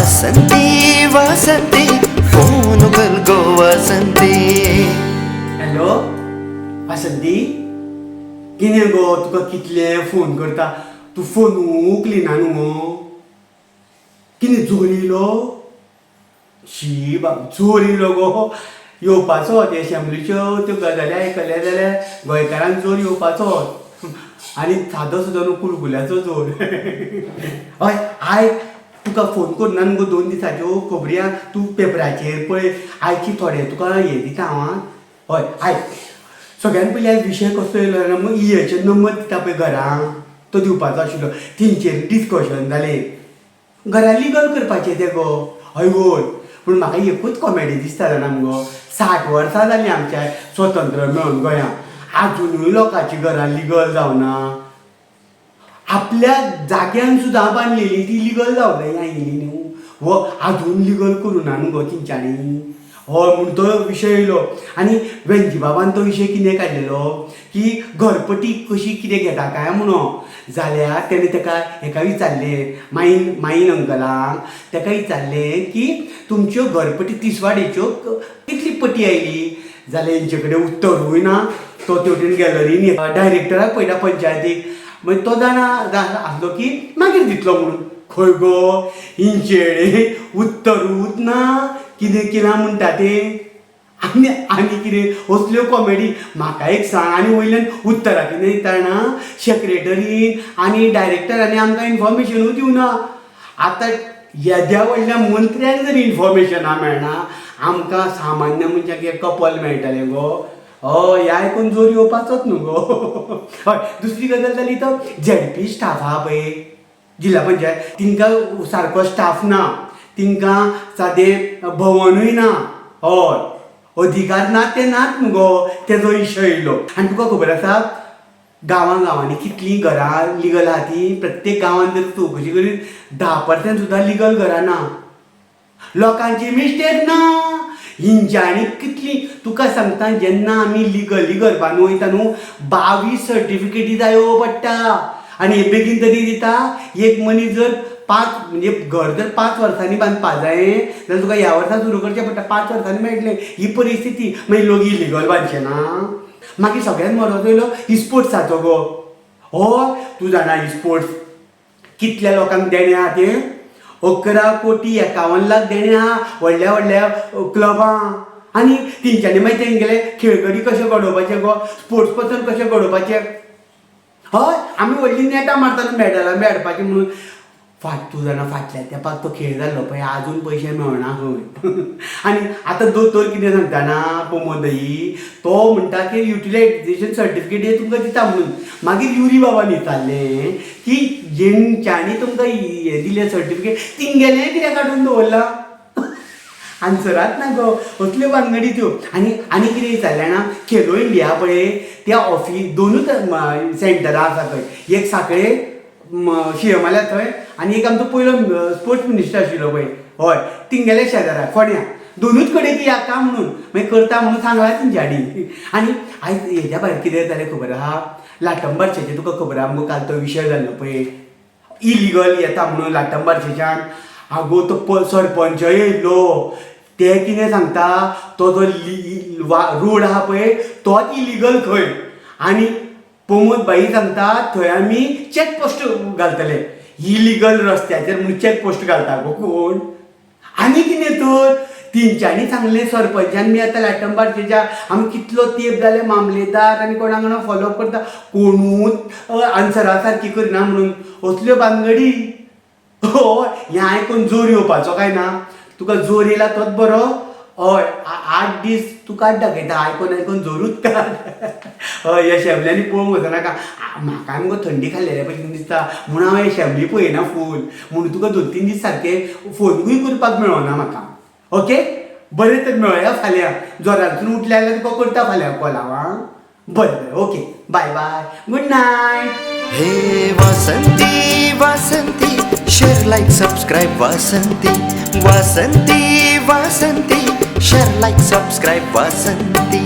Vasanti Vasanti, phone उखल गो Vasanti. Hello Vasanti, कितें गो तुका कितले फोन करता, तूं फोन उखलिना न्हू गो. कितें जोर येयलो? शी बाब, जोर येयलो गो येवपाचो. ते शॅमलीच्यो त्यो गजाली आयकले जाल्यार गोंयकारांक जोर येवपाचो, आनी सादो सुद्दां न्हू, कुलकुल्याचो जोर. हय, आयक, तुका फोन करुना न्हू गो 2 दिसाच्यो खबरी आहा. तूं पेपराचेर पळय आयची, थोडे तुका हें दिता हांव आं. हय आयक, सगळ्यान पयलीं आयज विशय कसो येयलो जाणा, मग इएचएन नंबर दिता पळय घरांक, तो दिवपाचो आशिल्लो. तेंचेर डिस्कशन जालें, घरा लिगल करपाचें तें गो. हय वय, पूण म्हाका एकूच कॉमेडी दिसता जाणा मुगो, 60 वर्सां जालीं आमच्या स्वतंत्र मेळोन गोंयांक, आजुनूय लोकांची घरां लिगल जावना. आपल्या जाग्यान सुद्दां बांदलेली ती लिगल जावना आयिल्ली न्हू, हो आजून लिगल करुना न्हू गो तेंच्यांनी. हय, म्हूण तो विशय येयलो. आनी वेंजीबाबान तो विशय कितें काडलेलो की घरपटी कशी कितें घेता काय म्हणून, जाल्यार तेणें तेका हेका विचारलें, माईन माईन अंकलाक तेका विचारलें की तुमच्यो घरपटी तिसवाडीच्यो कितली पटी आयली, जाल्यार हेंचे कडेन उत्तरूय ना. तो तेवटेन गॅलरीन डायरेक्टराक पळयता पंचायतीक, मागीर तो जाणा आसलो की मागीर दितलो म्हणून. खंय गो हिंचेडे उत्तरूच ना, कितें केलां म्हणटा तें. आनी आनी कितें असल्यो कॉमेडी म्हाका एक सांग. आनी वयल्यान उत्तरां कितें दिता जाणा, सेक्रेटरीन आनी डायरेक्टरांनी आमकां इन्फॉर्मेशनूय दिवना. आतां येद्या व्हडल्या मंत्र्यांक जर इन्फॉर्मेशनां मेळना, आमकां सामान्य मनशाक एक कपल मेळटलें गो. हय, हें आयकून जोर येवपाचोच न्हू गो. हय, दुसरी गजाल जाली तो झेडपी स्टाफ आहा पळय जिल्हा पंचायत, तिंकां सारको स्टाफ ना, तिंकां सादें भवनूय ना. हय, अधिकार ना ते नात न्हू गो, तेजो विशय येयलो. आनी तुका खबर आसा गांवां गांवांनी कितलीं घरां लिगल आहा तीं? प्रत्येक गांवांत जर चवकशी करीत 10% सुद्दां लिगल घरां ना. लोकांची मिस्टेक ना, हिंच्यांनी कितली तुका सांगता. जेन्ना आमी लिगली घर बांदूंक वयता न्हू, 22 सर्टिफिकेटी जायो पडटा. आनी हे बेगीन तरी दिता. एक मनीस जर 5 म्हणजे घर जर 5 वर्सांनी बांदपा जाय जाल्यार तुका ह्या वर्सा सुरू करचें पडटा, 5 वर्सांनी मेळटलें. ही परिस्थिती, मागीर लोक इलिगल बांदचे ना. मागीर सगळ्यात म्हत्वाचो येयलो इस्पोर्ट्साचो गो. हय, तूं जाणा इस्पोर्ट्स कितल्या लोकांक देणें आहा तें? 11 कोटी 51 लाख देणें आहा व्हडल्या व्हडल्या क्लबां. आनी तेंच्यांनी मागीर तेंगेले खेळगडी कशे घडोवपाचे गो, स्पोर्ट्स पर्सन कशे घडोवपाचे. हय, आमी व्हडली नेटां मारता न्हू मॅडलां बी हाडपाचीं म्हणून. फाट तूं जाणा फाटल्या तेंपाक तो खेळ जाल्लो पळय, आजून पयशे मेळना खंय. आनी आतां दोतोर कितें सांगता ना प्रमोदयी, तो म्हणटा की युटिलायजेशन सर्टिफिकेट हे तुमकां दिता म्हणून. मागीर युरी बाबान विचारलें की जेंच्यांनी तुमकां हें दिलें सर्टिफिकेट तिंगेलें कित्याक काडून दवरलां? आन्सरात ना गो, असल्यो भानगडी त्यो. आनी आनी कितें विचारलें जाणा, खेलो इंडिया पळय त्या ऑफीस दोनूच सेंटरां आसा थंय, एक सांखळे शिएमाल्या थंय आनी एक आमचो पयलो स्पोर्ट्स मिनिस्टर आशिल्लो पळय, हय तिंगेल्या शेजारा फोंड्या, दोनूच कडेन ती येता म्हणून मागीर करता म्हणून सांगलां तेंच्यांनी. आनी आयज हेज्या भायर कितें जालें खबर आहा, लाटंबारचें तुका खबर आहा मुगो, काल तो विशय जाल्लो पळय इलिगल येता म्हणून लाटंबारचेच्यान. आगो तो सरपंच येयल्लो, ते कितें सांगता, तो जो रोड आहा पळय तोच इलिगल खंय. आनी प्रमोद भाई सांगता थंय आमी चॅक पोस्ट घालतले, इलिगल रस्त्याचेर म्हणून चॅक पोस्ट घालता गो कोण. आनी कितें तर तेंच्यांनी सांगलें सरपंचान बी आतां लाटंबारचेच्या आमी कितलो तेंप जाले मामलेदार आनी कोणा कोणा फॉलोअप करता, कोणूच आन्सरा सारकी करिना म्हणून. असल्यो भानगडी. हय, हें आयकून जोर येवपाचो काय ना? तुका जोर येयला तोच बरो. हय, 8 दीस तुकाच दाखयता, आयकून आयकून जोरूच काड. हय, ह्या शेमल्यांनी पळोवंक वचनाका. म्हाका मुगो थंडी खाल्लेल्या भशेन दिसता म्हणून हांव हे शेमली पळयना फूल, म्हणून तुका 2-3 दीस सारके फोनूय करपाक मेळना म्हाका. ओके, बरें तर मेळया फाल्यां. जोरांतसून उठले जाल्यार तुका करता फाल्यां कॉल हांव आं. बरें बरें, okay, bye bye, good night. हे Vasanti Vasanti, share like subscribe Vasanti, Vasanti Vasanti, share like subscribe Vasanti.